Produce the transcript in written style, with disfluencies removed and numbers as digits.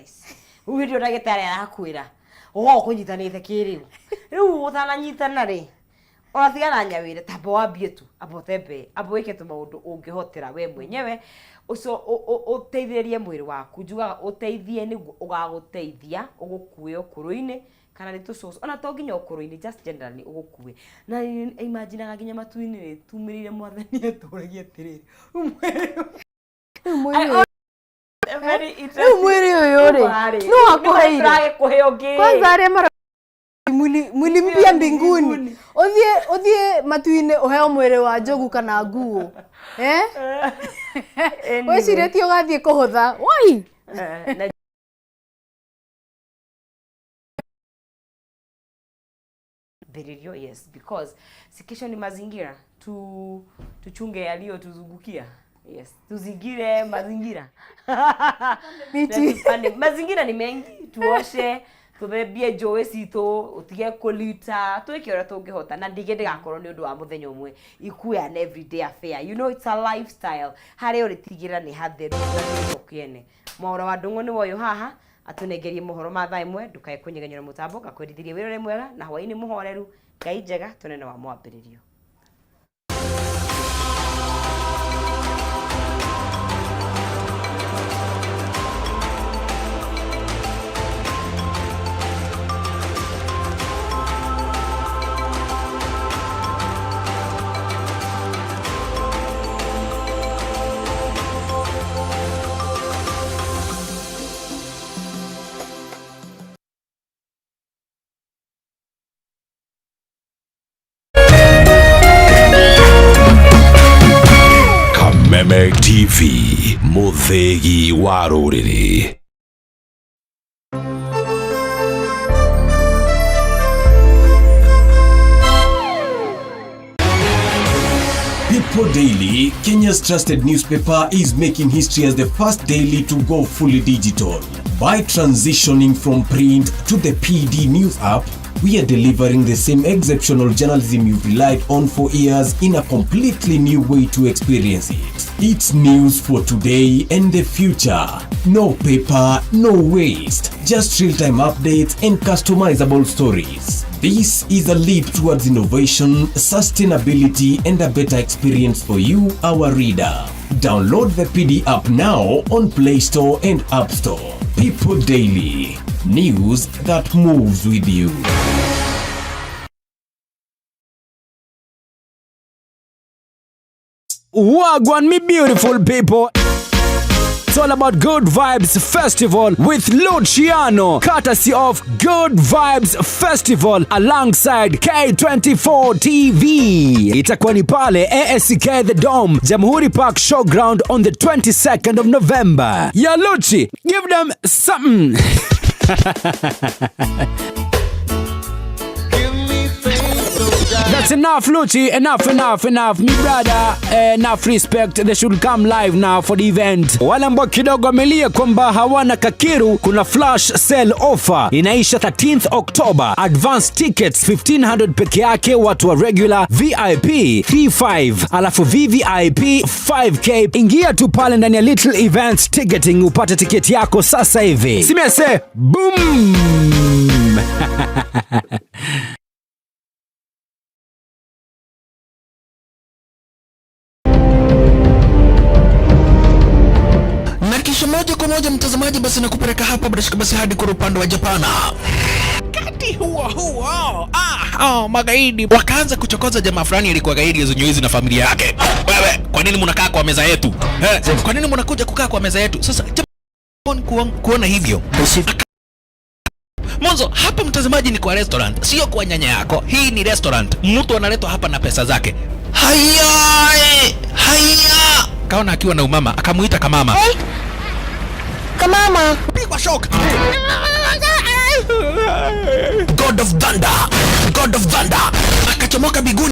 Exercise rĩu hĩndĩ ĩyo ndagĩtarĩ arakwĩra ũgoka ũkũnyitanĩte kĩrĩu rĩu ũtananyitana rĩ, ona tigana nyawĩre, tamba wambie tu, amba ũtembee, amba wĩke tũmaũndũ ũngĩhotera we mwenyewe, ũcio ũteithĩrĩrie mwĩrĩ waku. Njugaga ũteithie nĩguo ũgagũteithia ũgũkue ũkũrũ-inĩ kana nĩ tũcũcũ, ona to nginya ũkũrũ-inĩ, just generally ũgũkue. Na imaginaga nginya matu-inĩ rĩ, tumĩrĩire Mwathani atũragie atĩrĩrĩ, rĩu mwĩrĩ Very rĩu mwĩrĩ ũyũ rĩ, no akũheire Tũragĩkũhe ũngĩ. Kwanza arĩa mara mwili, mwili mpya mbinguni, ũthiĩ ũthiĩ matu-inĩ ũheo mwĩrĩ wa njogu kana nguo, eh? Anyway. Wĩcirĩtie ũgathiĩ kũhũtha woi. Na mbĩrĩrio, yes, because si kesho ni mazingira, tu tuchunge yaliyotuzungukia. Yes, tuzingire mazingira. Miti. Na tupande. Mazingira ni mengi, tuoshe, tuthembie njũĩ citũ, ũtige kũlita, twĩke ũrĩa tũngĩhota, na ndige ndĩgakorwo nĩ ũndũ wa mũthenya ũmwe, ikuwe an everyday affair. It's a lifestyle harĩa ũrĩtigĩra nĩ hatheru na nĩ kĩene. Mwaũra wa Ndũng'ũ nĩ woyũ haha atũnengerie mohoro ma thaa 1. Ndũkae kũnyegenyera mũtambo, ngakwendithirie wĩra ũrĩ mwega na hwaĩ-inĩ mũhoreru. Ngai njega, tũnene wa mwambĩrĩrio. Kameme TV, mũthĩgi wa rũrĩrĩ. People Daily, Kenya's trusted newspaper, is making history as the first daily to go fully digital. By transitioning from print to the PD News app, we are delivering the same exceptional journalism you've relied on for years in a completely new way to experience it. It's news for today and the future. No paper, no waste. Just real-time updates and customizable stories. This is a leap towards innovation, sustainability, and a better experience for you, our reader. Download the PD app now on Play Store and App Store. People Daily. News that moves with you. Wagwan, me beautiful people. It's all about Good Vibes Festival with Luciano, courtesy of Good Vibes Festival alongside K24 TV. Itakuwa ni pale ASK The Dome, Jamhuri Park Showground on the 22nd of November. Ya Luchi, give them something. That's enough, Luchi. Enough, enough, enough. Me brother, enough respect. They should come live now for the event. Wale ambao kidogo wamelia kwamba hawana kakiru, kuna flash sale offer inaisha 13th October. Advance tickets 1500 peke yake, watu wa regular, VIP 35, alafu VVIP 5K. Ingia tu pale ndani ya Little Events Ticketing upate tiketi yako sasa hivi. Simese, boom! Na kisha moja kwa moja, mtazamaji, basi nakupeleka hapa bila shaka basi hadi kwa upande wa Japana. Wakati huo huo, oh, magaidi wakaanza kuchokoza jamaa fulani alikuwa gaidi ya na familia yake. Wewe, kwa nini mnakaa kwa meza yetu? Eh, kwa nini mnakuja kukaa kwa meza yetu? Sasa Japan kuona hivyo Mwanzo hapa, mtazamaji, ni kwa restaurant, sio kwa nyanya yako. Hii ni restaurant, mtu analetwa hapa na pesa zake. Haya, haya, kaona akiwa na umama, akamuita kamama. Hey. Kamama. Pigwa shock. God of Thunder, God of Thunder akachomoka biguni.